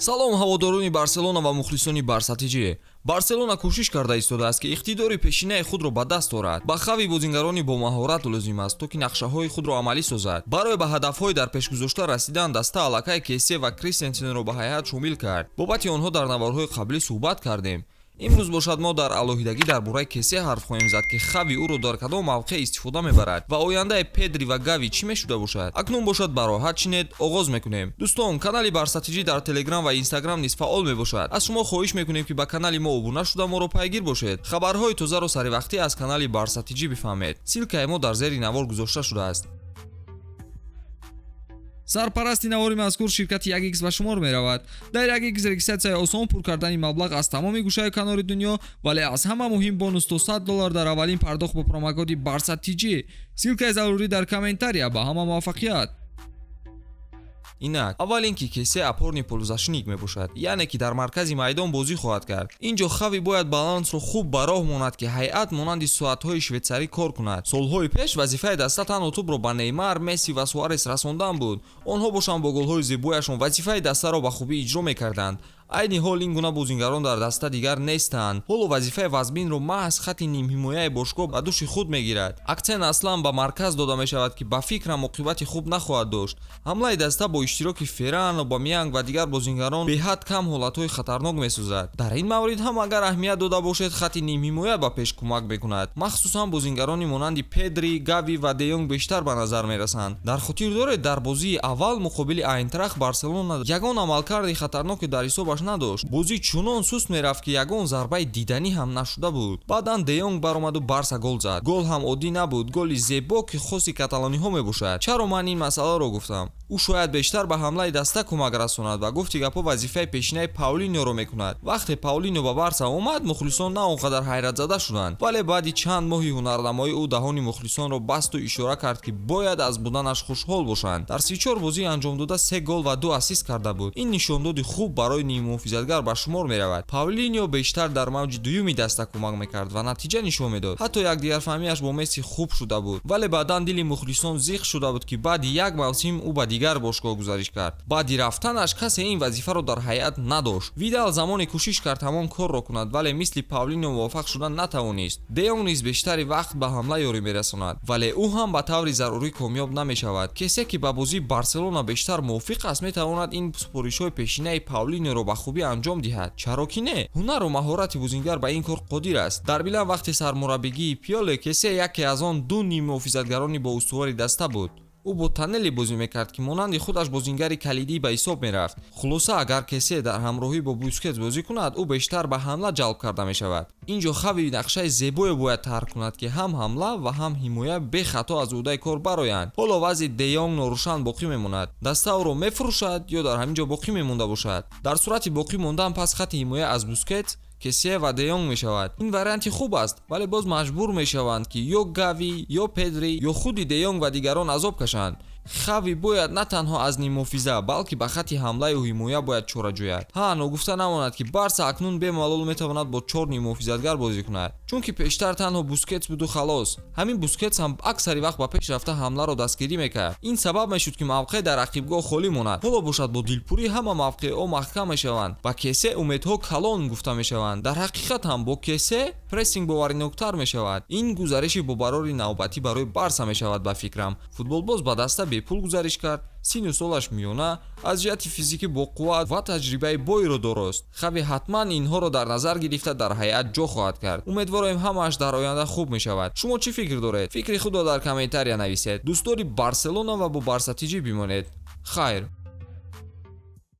Салом, ҳаводорони Барселона ва мухлисони Барсатиҷӣ. Барселона кӯшиш карда истодааст, ки иқтидори пешинаи худро ба даст орад. Ба Хави бозингарони бомаҳорат лозим аст, то ки нақшаҳои худро амалӣ созад. Барои ба ҳадафҳои дар пешгузошта расидан даста аллакай Кесе ва Кристенсенро ба ҳайат шомил кард. Бобати онҳо дар наворҳои қаблӣ суҳбат кардем. Имрӯз бошад, мо дар алоҳидагӣ дар бораи Кесе ҳарф хоҳем зад, ки Хави ӯро дар кадом мавқеъ истифода мебарад ва ояндаи Педри ва Гави чӣ мешуда бошад. Акнун бошад, бароҳат шинед, оғоз мекунем. Дӯстон, канали Барсатиҷӣ дар Телеграм ва Инстаграм низ фаъол мебошад. Аз шумо хоҳиш мекунем, ки ба канали мо обуна шуда, моро пайгир бошед. Хабарҳои тозаро саривақтӣ аз канали Барсатиҷӣ бифаҳмед. Ссылка и мо дар зери навор гузошта шудааст. Сарпарасти навори мазкур ширкати 1x ба шумор меравад. Дар 1x регистрация и осон, пур кардани маблағ аз тамоми гӯшаю канори дунё, вале аз ҳама муҳим бонус то 100 доллар дар аввалин пардохт бо промокоди барса tg. Ссылка и зарурӣ дар комментария. Ба ҳама муваффақият! Инак, аввал ин ки Кесе опорный полузащитник мебошад, яъне ки дар маркази майдон бозӣ хоҳад кард. Ин ҷо Хави бояд балансро хуб ба роҳ монад, ки ҳайат монанди соатҳои швейтсарӣ кор кунад. Солҳои пеш вазифаи даста танҳо тӯбро ба Неймар, Месси ва Суарес расондан буд. Онҳо бошанд, бо голҳои зебояшон вазифаи дастаро ба хубӣ иҷро мекарданд. Айни ҳол ин гуна бозингарон дар даста дигар нестанд. Ҳоло вазифаи вазминро маҳз хати нимҳимояи бошгоҳ ба дӯши худ мегирад. Акцент аслан ба марказ дода мешавад, ки ба фикрам оқибати хуб нахоҳад дошт. Ҳамлаи даста бо иштироки Ферран, Обамянг ва дигар бозингарон беҳад кам ҳолатҳои хатарнок месозад. Дар ин маврид ҳам, агар аҳамият дода бошед, хати нимҳимоя ба пеш кӯмак мекунад. Махсусан бозингарони монанди Педри, Гави ва Деёнг бештар ба назар мерасанд. Дар хотир доред, дар бозии аввал муқобили Айнтрахт Барселона ягон амалкарди хатарноке дар ҳисобаш надошт. Бозӣ чунон суст мерафт, ки ягон зарбаи диданӣ ҳам нашуда буд. Баъдан Деёнг баромаду Барса гол зад. Гол ҳам оддӣ набуд, голи зебо, ки хоси каталониҳо мебошад. Чаро ман ин масъаларо гуфтам? Ӯ шояд бештар ба ҳамлаи даста кӯмак расонад ва, гуфти гапҳо, вазифаи пешинаи Паулиноро мекунад. Вақте Паулино ба Барса омад, мухлисон на он қадар ҳайратзада шуданд, вале баъди чанд моҳи ҳунарнамоӣ ӯ даҳони мухлисонро басту ишора кард, ки бояд аз буданаш хушҳол бошанд. Дар 34 бозии анҷомдода се гол ва ду ассист карда буд. Ин нишондоди хуб барои ниммуҳофизатгар ба шумор меравад. Паулинио бештар дар мавҷи дуюми даста кӯмак мекард ва натиҷа нишон медод. Ҳатто якдигарфаҳмиаш бо Месси хуб шуда буд, вале баъдан дили мухлисон зиқ шуда буд, ки баъди як мавсим ӯ ба дигар бошгоҳ гузариш кард. Баъди рафтанаш касе ин вазифаро дар ҳайат надошт. Видал замоне кӯшиш кард ҳамон корро кунад, вале мисли Паулино муваффақ шуда натавонист. Деёнг низ бештари вақт ба ҳамла ёрӣ мерасонад, вале ӯ ҳам ба таври зарурӣ комёб намешавад. Кесе, ки ба бозии Барселона бештар мувофиқ аст, метавонад ин супоришҳои пешинаи Паулиноро ба хубӣ анҷом диҳад. Чаро ки не? Ҳунару маҳорати бозингар ба ин кор қодир аст. Дар Милан вақти сармураббигии Пиоле Кесе яке аз он ду ниммуҳофизатгарони боустувори даста буд. Ӯ бо Тонали бозӣ мекард, ки монанди худаш бозингари калидӣ ба ҳисоб мерафт. Хулоса, агар Кесе дар ҳамроҳӣ бо Бускетс бозӣ кунад, ӯ бештар ба ҳамла ҷалб карда мешавад. Ин ҷо Хави нақшаи зебое бояд тарҳ кунад, ки ҳам ҳамла ва ҳам ҳимоя бехато аз ӯҳдаи кор бароянд. Ҳоло вазъи Деёнг норӯшан боқӣ мемонад. Даста ӯро мефурӯшад ё дар ҳамин ҷо боқӣ мемонда бошад? Дар сурати боқӣ мондан пас хати ҳимоя аз Бускетс, Кесе ва Деёнг мешавад. Ин варианти хуб аст, вале боз маҷбур мешаванд, ки ё Гави, ё Педри, ё худи Деёнг ва дигарон азоб кашанд. Хави бояд на танҳо аз ниммуҳофиза, балки ба хатти ҳамлаю ҳимоя бояд чора ҷӯяд. Ҳа, ногуфта намонад, ки Барса акнун бемалол метавонад бо чор ниммуҳофизатгар бозӣ кунад, чунки пештар танҳо Бускетс буду халос. Ҳамин Бускетс ҳам аксари вақт ба пеш рафта ҳамларо дастгирӣ мекард. Ин сабаб мешуд, ки мавқеъ дар рақибгоҳ холӣ монад. Ҳоло бошад, бо дилпурӣ ҳама мавқеъҳо маҳкам мешаванд. Ба Кесе умедҳо калон гуфта мешаванд. Дар ҳақиқат ҳам бо Кесе прессинг бовариноктар мешавад. Ин гузариши бобарори навбатӣ барои Барса мешавад. Ба фикрам, футболбоз ба даста бепул гузариш кард, сину солаш миёна, аз ҷиҳати физикӣ боқувват ва таҷрибаи бойро дорост. Хави ҳатман инҳоро дар назар гирифта, дар ҳайат ҷо хоҳад кард. Умедворем, ҳамааш дар оянда хуб мешавад. Шумо чӣ фикр доред? Фикри худро дар комментария нависед. Дӯстдори Барселона ва бо Барсатиҷӣ бимонед. Хайр.